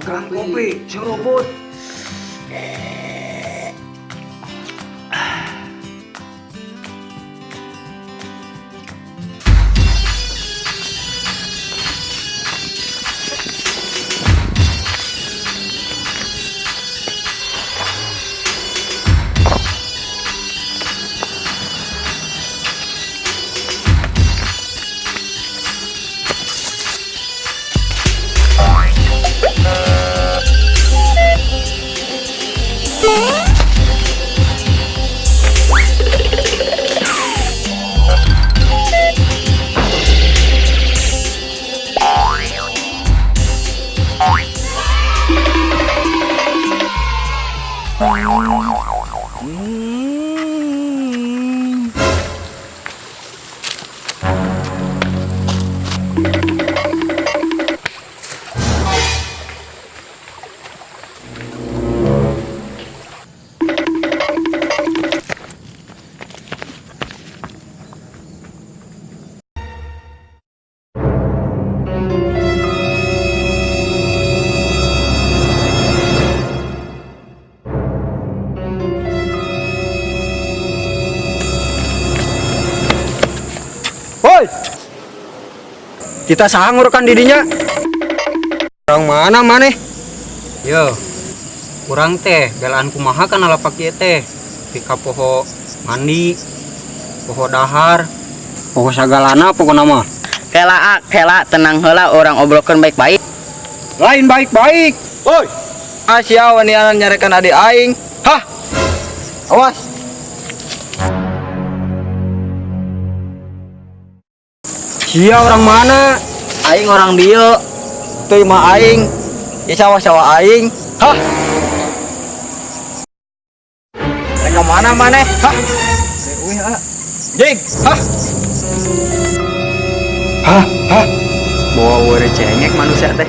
Kang kopi, seruput. Woi. Kita sangur kan didinya. Orang mana maneh? Yo. Urang teh belaan kumaha kana lapak ieu teh. Pika poho mandi, poho dahar, Poho sagalana pokona mah. Kela ah, kela tenang heula urang obrolkeun baik-baik. Lain baik-baik. Woi. Asia wanian nyarekan adik aing. Hah? Awas. Sia orang mana? Aing orang dieu. Teu mah aing. Ieu sawah-sawah aing. Hah? Rek ka mana maneh? Hah? Uih, ah. Jing, hah? Hah? Hah? Bawa were cengek manusia teh.